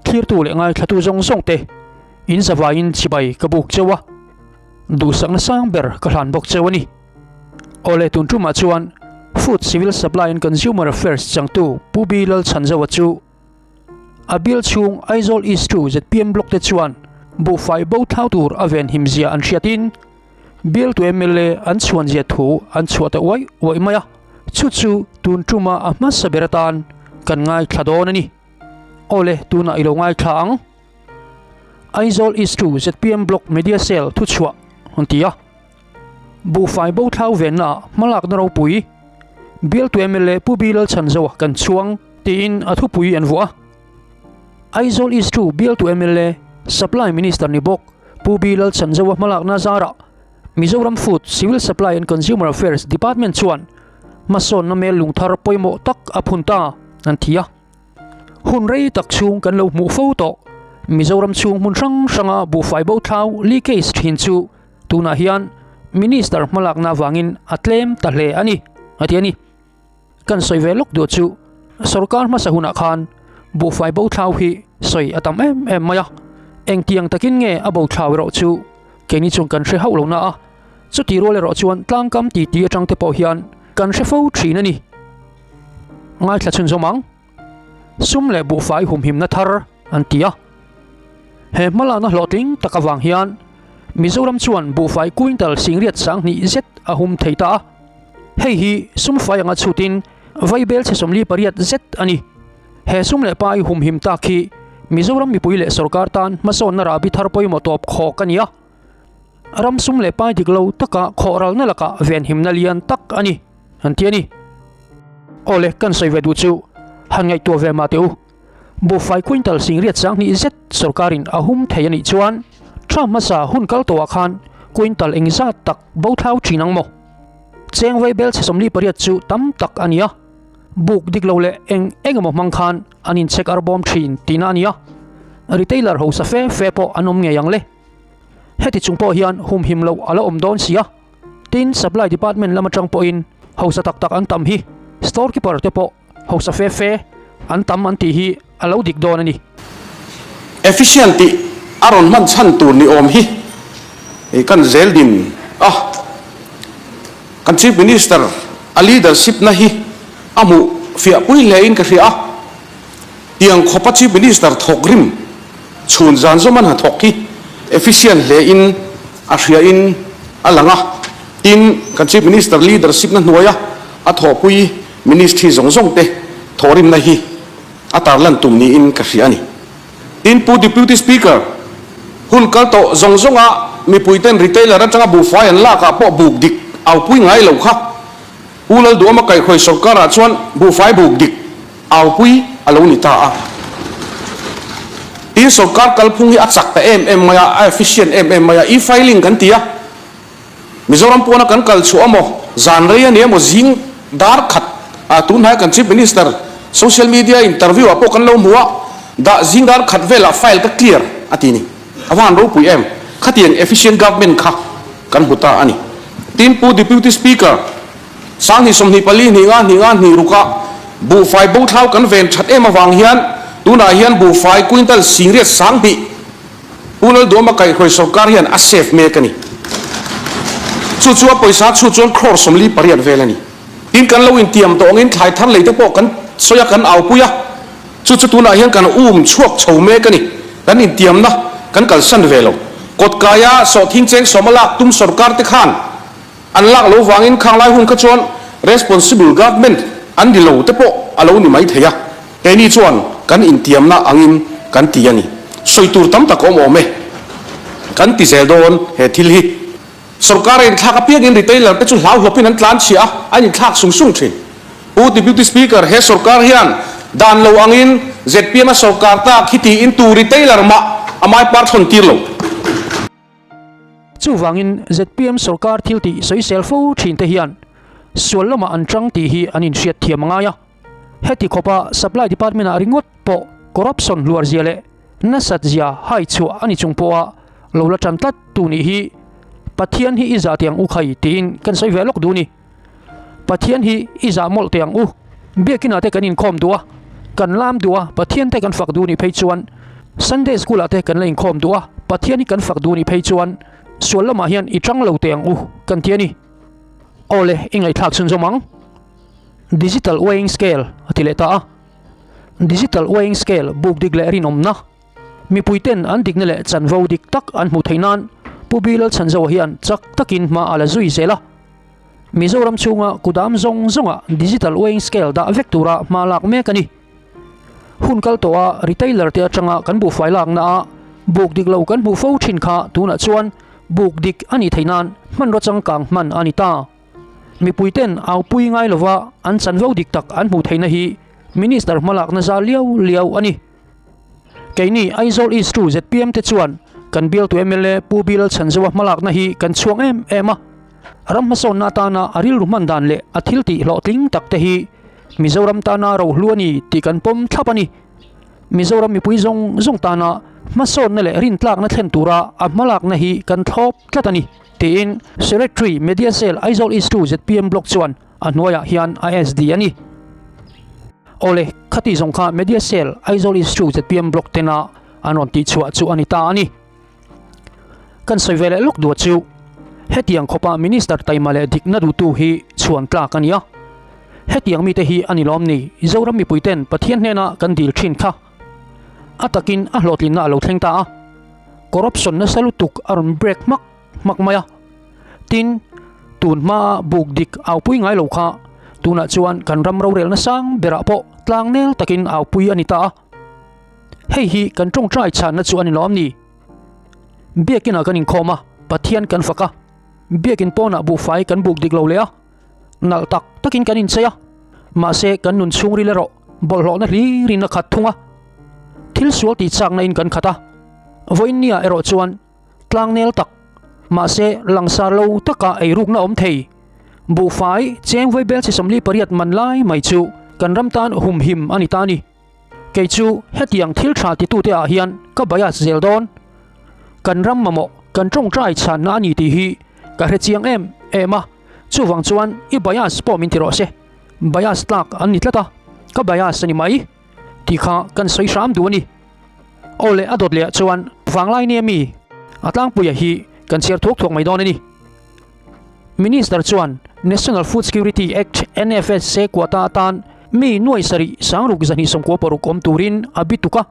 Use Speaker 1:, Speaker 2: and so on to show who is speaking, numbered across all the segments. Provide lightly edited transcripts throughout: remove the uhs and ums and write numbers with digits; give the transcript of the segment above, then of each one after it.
Speaker 1: Thlirtu leh ngaithlatu zawng zawng te in zavaiin chibai ka buk cheu a, duhsakna sang ber ka hlan bawk cheu a ni. Awle tun tumah chuan Food Civil Supply and Consumer Affairs changtu Pu B Lalchhanzoa chu a bial chhung Aizawl East 2 zpm Block te chuan buhfai bo thlau tur a venhim zia an hriatin bialtu mla an chhuan zia thu an chhuah ta uaih uaih mai a, chu chu tun tuma a hmasa ber atan kan ngaithla dawn a ni. Awle tunah i lo ngaithla ang. Aizawl East 2 zpm Block Media Cell thuchhuah an ti a. Buhfai bo thlau venna ah hmalakna ropui Bialtu mla Pu B Lalchhanzoa kan chhuang tiin a thupui an vuah a. Aizawl East 2 Bialtu mla Supply Minister ni bawk Pu B Lalchhanzoa hmalakna zarah Mizoram Food, Civil Supply and Consumer Affairs Department chuan hmasawnna mel lungthar pawimawh tak a phun ta an ti a. Hun rei tak chhung kan lo hmuh fo tawh. Mizoram chhung hmun hrang hranga buhfai bo thlau leakage thin chu tunah hian Minister hmalakna avangin a tlem ta hle a ni, a ti a ni. Kan sawi ve lawk duh chu sorkar hmasa hunah khan buhfai bo thlau hi sawi a tam em em mai a, engtiang takin nge a bo thlau erawh chu keini chuan kan hre hauh lo na a, chuti rual erawh chuan tlangkam titi atang te pawh hian kan hre fo thin a ni. Ngaithla chhunzawm ang. Sum leh buhfai humhimna thar an ti a. He hmalakna hlawhtling tak avang hian Mizoram chuan buhfai quintal singriat 2000 zet a hum thei ta a. Hei hi sumfai anga chhutin vaibel chhe 48 zet a ni. He sum leh pai humhim tak hi Mizoram mipui leh sorkar tan hmasawnna rahbi thar pawimawh tawp khawk a ni a. Ram sum leh pai dik lo taka khawhralna lakah venhimna lian tak a ni, an ti a ni. Awle, kan sawi ve duh chu han ngaihtuah ve mah teh u. Buhfai quintal 20 20 zet sorkarin a hum thei a nih chuan tha hmasa hun kal tawhah khan quintal engzat tak bo thlau thin ang maw? Cheng vaibel chhe 48 chu tam tak a ni a, buk dik lo leh eng eng emaw hmang khan an inchhek arbawm thin tihna a ni a, retailer hausa fe fe pawh an awm ngei ang le. Heti chung pawh hian humhim loh a la awm dawn si a, tin supply department lam atang pawhin hausa tak tak an tam hi, store keeper te pawh hausa fe fe an tam an tih hi a lo dik dawn a ni.
Speaker 2: Efficient tih a rawn hman chhan tur ni awm hi kan zel din a, kan Chief Minister a leadership na hi a hmuh fiah pui hle in ka hria a. Tiang khawpa Chief Minister thawk rim chhun zan zawm a hnathawk hi efficient hle in a hria in a lang a, tin kan Chief Minister leadership na hnuaia a thawhpui Ministry zawng zawng te thawhrimna hi a tarlan tum niin ka hria a ni. Tin Pu Deputy Speaker, hun kal tawh zawng zawnga mipui ten retailer atanga buhfai an lak ah pawh buk dik aupui ngai lo kha Pu Lalduhama kaihhruai sorkar ah chuan buhfai buk dik Aupui a lo ni ta a. Tin, sorkar kalphung hi a chak ta em em mai a, a efficient em em mai a, e-filing kan ti a. Mizoram pawna kan kal chhuah emaw, zan rei a ni emaw, zing dar khat ah tunhnai kan Chief Minister social media interview ah pawh kan lo hmu a, dah zing dar khat velah file ka clear a ti ni. A va han ropui em? Khatiang efficient government kha kan hmu ta a ni. Tin, Pu Deputy Speaker, 20 24 hnih nga hnih nga hnih rukah buhfai bo thlau kan ven that em avang hian tunah hian buhfai quintal 20 2000 Pu Lalduama kaihhruai sorkar hian a save mek a ni. Chu chu a pawisa chhut chuan crore 48 vel a ni. Tin kan lo intiam tawh angin thlai thar lei te pawh kan sawi a kan aupui a, chu chu tunah hian kan um chhuak chho mek a ni. Kan intiamna kan kalsan ve lo. Kawtkaia sawhthing cheng sawma lak tum sorkar te khan An lak lo vangin khang lai hun kha chuan responsible government an ni lo te pawh a lo ni mai thei a, keini chuan kan intiamna angin kan ti a ni. Sawi tur tam tak awm awm e. Kan ti zel dawn he thil hi. Sorkar a inthlak apiangin retailer te chu hlauhlawpin an tlan chhiah a, an inthlak sung sung thin. Pu Deputy Speaker, he sorkar hian dan lo angin zpm a sorkar tak hi tiin tu retailer mah a maipar thawn tir lo.
Speaker 1: Chuvangin zpm sorkar thil tih sawisel fo thin te hian sual lamah an chang tih hi an inhriat thiam a ngai a. Heti khawpa Supply Department ah ringawt pawh corruption hluar zia leh nasat zia hai chhuah a ni chung pawha lo la tan tlat tu nih hi Pathian hi i zah teh ang u khai tiin kan sawi ve lawk duh ni. Pathian hi i zah mawlh teh ang u. Biakinah te kan inkhawm duh a, kan lam duh a, Pathian te kan fak duh nih phei chuan. Sunday School ah te kan la inkhawm duh a, Pathian hi kan fak duh a nih phei chuan sual lamah hian i tang lo teh ang u kan ti a ni. Aw le, i ngaihthlak chhunzawm ang. Digital Weighing Scale a ti leh ta a. Digital Weighing Scale buk dik leh rinawmna, mipuiten an dikna leh chanvo dik tak an hmuh theih nan Pu Bilal Chhanzoa hian chak takin hma a la zui zel a. Mizoram chhunga kudam zawng zawngah Digital Weighing Scale dah vek tura hma lak mek a ni. Hun kal tawha retailer te atanga kan buhfai lakna a buk dik lo kan hmuh fo thin kha tunah chuan buk dik a nih theih nan hmanraw changkang hman a ni ta. Mipui ten aupui ngai lova an chanvo dik tak an hmuh theihna hi Minister hmalakna za liau liau a ni. Keini Aizawl East tu zpm te chuan kan bialtu mla Pu Bilal Chhanzoa hmalakna hi kan chhuang em em a. Ram hmasawnna atana a rilru hman dan leh a thil tih hlawhtling tak te hi Mizoram tana rohlu a ni tih kan pawm thlap a ni. Mizoram mipui zawng zawng tana hmasawnna leh rintlakna thlen tura a hmalakna hi kan thlawp tlat a ni, tiin Secretary, Media Cell, Aizawl East 2 zpm Block chuan a hnuaiah hian a SD a ni. Awle, khati zawng kha Media Cell, Aizawl East 2 zpm Block tena an rawn tihchhuah chu a ni ta a ni. Kan sawi ve leh lawk duh chu hetiang khawpa Minister taima leh dikna duhtu hi chhuan tlak a ni a. Hetiang mite hi a ni lawm ni Zoram mipuiten Pathian hnena kan dil thin kha. A takin a hlawhtlinna a lo thleng ta a. Corruption nasa lutuk a rawn break hmak hmak mai a. Tin, tun hmaa buk dik aupui ngai lo kha tunah chuan kan ram rorelna sang berah pawh tlangnel takin aupui a ni ta a. Hei hi kan tawngtai chhanna chu a ni lawm ni? Biakinah kan inkhawm a, Pathian kan fak a. Biakin pawnah buhfai kan buk dik lo leh a, nalh tak takin kan inchei a. Mahse kan nun chhungril erawh bawlhhlawhna hlirin a khat thung a. Thil sual tih chakna in kan khat a. Vawiin nia erawh chuan tlangnel tak, mahse langsar lo taka eirukna awm thei. Buhfai cheng vaibel chi 48 man lai mai chu kan ram tan humhim a ni ta a ni. Kei chu hetiang thil tha titute ah hian ka bias zel dawn. Kan ram mamawh kan tawngtai chhanna a ni tih hi ka hre chiang em em a, chuvang chuan i bias pawh min ti rawh se. Bias tlak an ni tlat a, ka bias a ni mai tih kha kan sawi hram duh a ni. Aw leh a dawt leh ah chuan vanglai nia mi a tlangpuia hi kan chhiar thuak thuak mai dawn a ni. Minister chuan National Food Security Act, NFSA, quota atan mi nuai sarih sangruk 296 awm turin a bi tuk a,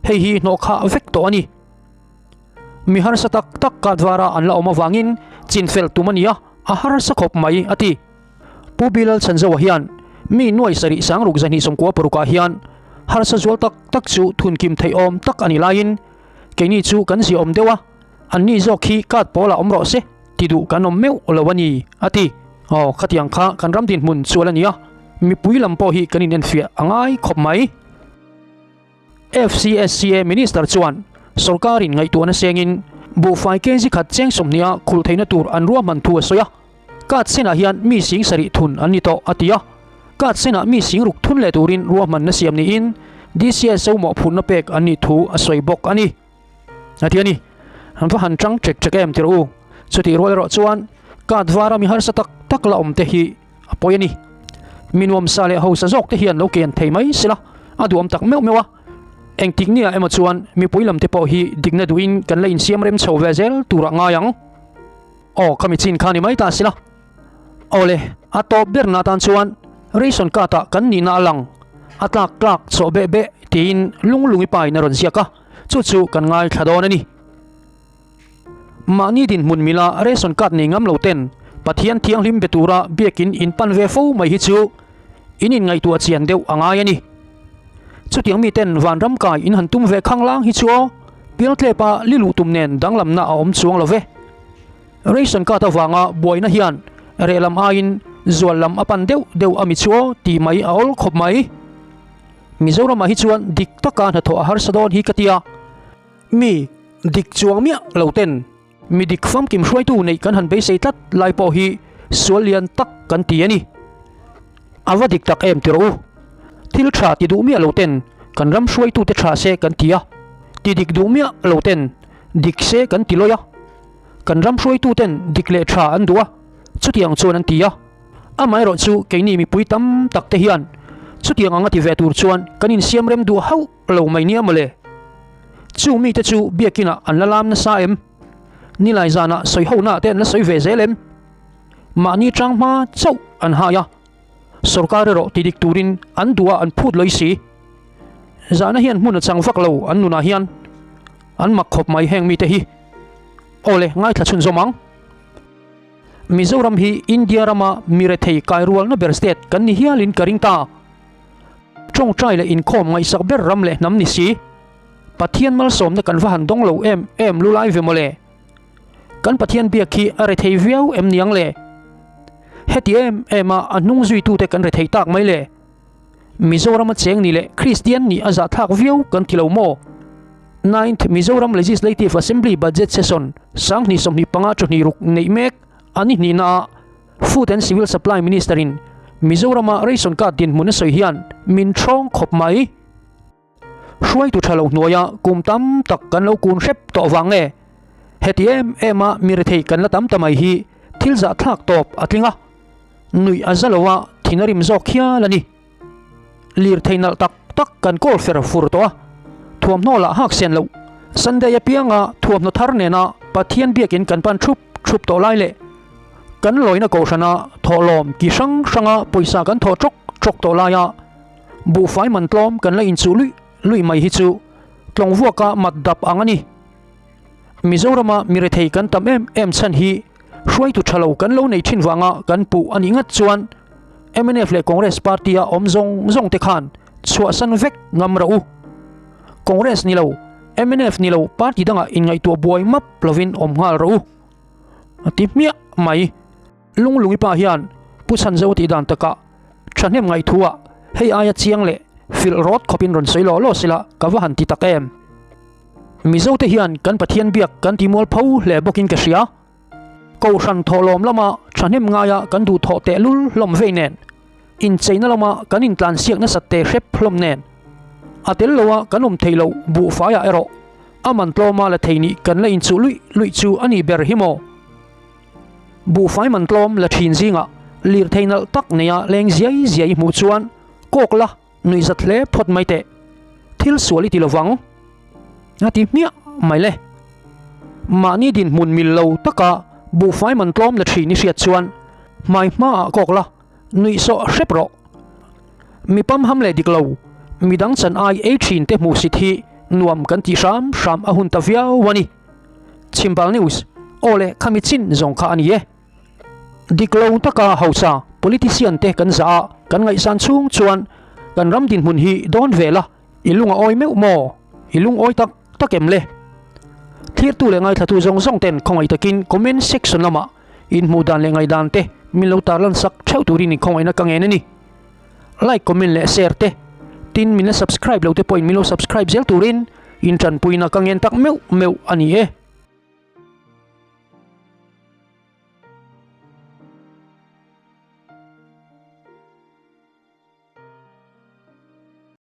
Speaker 1: hei hi hnawhkhah vek tawh a ni. Mi harsa tak tak kat vara an la awm avangin chinfel tum a ni a, a harsa khawp mai, a ti. Pu Bilal Chhanzoa hian mi nuai sarih sangruk 296 ah hian harsa zual tak tak chu thunkim theih awm tak a ni laiin keini chu kan ziaawm deuh a, Anni zawk hi card pawlah awm rawh se ti duh kan awm meuh lo a ni, a ti. Aw, khatiang kha kan ram dinhmun chual a nia, mipui lam pawh hi kan inenfiah a ngai khawp mai. FCSCA Minister chuan sawrkarin ngaihtuahna sengin buhfai kg khat cheng 20 a khulh theihna tur an ruahman thu a sawi a. Card senah hian mi sing sarih thun an ni tawh, a ti a. Card senah mi sing ruk thun leh turin ruahmanna siam niin DCSO mawhphurhna pek an nih thu a sawi bawk a ni. A ti a ni. An va han tang ṭek ṭek em tirh u. Chutih rual erawh chuan card vara mi harsa tak tak la awm te hi a pawi a ni. Mi nuamsa leh hausa zawk te hian lo ken thei mai sela a duhawm tak meuh meuh a. Engtik nia emaw chuan mipui lam te pawh hi dikna duhin kan la insiam rem chho ve zel turah ngai ang. Aw khami chin kha ni mai ta sela. Awle, a tawp berna atan chuan ration card ah kan nihna a lang, a tlak tlak chawh beh beh tiin lung lungi pain a rawn ziak a, chu chu kan ngaithla dawn a ni. Mahni dinhmun mila ration card nei ngam lo ten Pathian thianghlim be tura biakin in pan ve fo mai hi chu in inngaihtuah chian deuh a ngai a ni. Chutiang miten vanram kai in han tum ve khanglang hi chu aw, pialtlepa liluh tum nen danglamna a awm chuang lo ve. Ration card avanga buaina hian reh lam aiin zual lam a pan deuh deuh a mi chu aw tih mai a awl khawp mai. Mizoramah hi chuan dik taka hnathawh a harsa dawn hi ka ti a, mi dik chuang miah lo ten mi dik famkim hruaitu neih kan han beisei tlat lai pawh hi sual lian tak kan ti a ni. A va dik tak em ti rawh u. Thil tha ti duh miah lo ten kan ram hruaitute tha se kan ti a, ti dik duh miah lo ten dik se kan ti lawi a. Kan ram hruaituten dik leh tha an duh a, chutiang chuan an ti a. Amaherawh chu keini mipui tam tak te hian chutiang anga ti ve tur chuan kan insiam rem duh hauh lo mai nia mawle. Chung mite chu biakinah an la lam nasa em? Nilai zanah sawihonaah te an la sawi ve zel em? Mahni tang hma chauh an hai a, sorkar erawh ti dik turin an duh a an phut lawih si. Zahna hian hmun a chang vak lo an nunah hian an mak khawp mai heng mite hi. Awle ngaithla chhunzawm ang. Mizoram hi India rama mi rethei kai rualna ber state kan ni hialin ka ring ta. Tawngtai leh inkhawm ngaihsak ber ram leh hnam ni si. Pathian malsawmna kan va han dawng lo em em lu lai ve mawle. Kan Pathian biak hi a rethei viau em niang le? Heti em em a a hnung zuitute kan rethei tak mai le? Mizoram a cheng ni leh Kristian nih a zahthlak viau kan ti lo maw? Ninth Mizoram Legislative Assembly Budget Session 2025 chawhnih ruk neih mek a ni hnihna ah Food and Civil Supply Minister in Mizorama Ration Card dinhmun a sawi hian min ṭhawng khawp mai. Hruaitu tha lo hnuaia kum tam tak kan lo kun hrep tawh vang nge? Heti em em a mi rethei kan la tam ta mai hi thil zahthlak tawp a tling a, nuih a za lo a thin a rim zawk hial a ni. Lirthei nalh tak tak kan kawl fer fur tawh a, thuamhnaw lah hak sen loh. Sunday apianga thuamhnaw thar nena Pathian biakin kan pan thup thup tawh lai leh kan lawina kohhrana thawhlawm ki hrang hranga pawisa kan thawh tawk tawk tawh laia Buhfai man tlawm kan la inchuh luih luih mai hi chu tlawng vuaka mat dap ang a ni. Mizorama mi rethei kan tam em em chhan hi hruaitu tha lo kan lo nei thin vanga kan puh a nih ngat chuan mnf leh Congress party a awm zawng zawng te khan chhuahsan vek ngam rawh u. Congress ni lo, mnf ni lo party dangah inngaihtuah buai map lovin awm nghal rawh u. A ti hmiah mai. Lunglungi pa hian Pu Chhanzo tih dan takah thahnem ngaihthuah hei aia chiang leh filh rawt khawpin rawn sawi law law sela ka va han ti tak em. Mizote hian kan Pathian biak kan ti mual pho hle bawkin ka hria. Kohhran thawhlawm lama thahnem ngaia kan duh thawh tehlul hlawm vei nen, incheina lama kan intlansiak nasat te hrep hlawm nen, a tel loa kan awm theih loh buhfaiah erawh a man tlawma la thei nih kan la inchuh luih luih chu a nih ber hi maw? Buhfai man tlawm la thin zingah lirthei nalh tak neia leng ziai ziai i hmuh chuan kawk la nuihzat hle phawt mai teh. Thil sual i ti lovang a ti hmiah mai le. Mahni dinhmun mil lo taka buhfai man tlawm la thin i hriat chuan hmai hmaah kawk la nuihsawh hrep rawh. Mi pamham leh dik lo, midang chan ai ei thin te hmuhsit hi nuam kan tih hram hram a hun ta viau a ni. Chhimbal News, Aw le, khami chin zawng kha a ni e. Dik lo taka hausa politician te kan zah a, kan ngaihsan chhung chuan kan ram dinhmun hi dawn ve la, i lung a awi meuh maw? I lung awi tak tak em le? Thlirtu leh ngaithlatu zawng zawng ten khawngaih takin comment section lamah inhmuh dan leh ngaihdan te min lo tarlan sak theuh turin inkhawngaihna ka ngen a ni. Like, comment leh share te, tin min la subscribe lo te pawhin min lo subscribe zel turin in tanpuina ka ngen tak meuh meuh a ni e.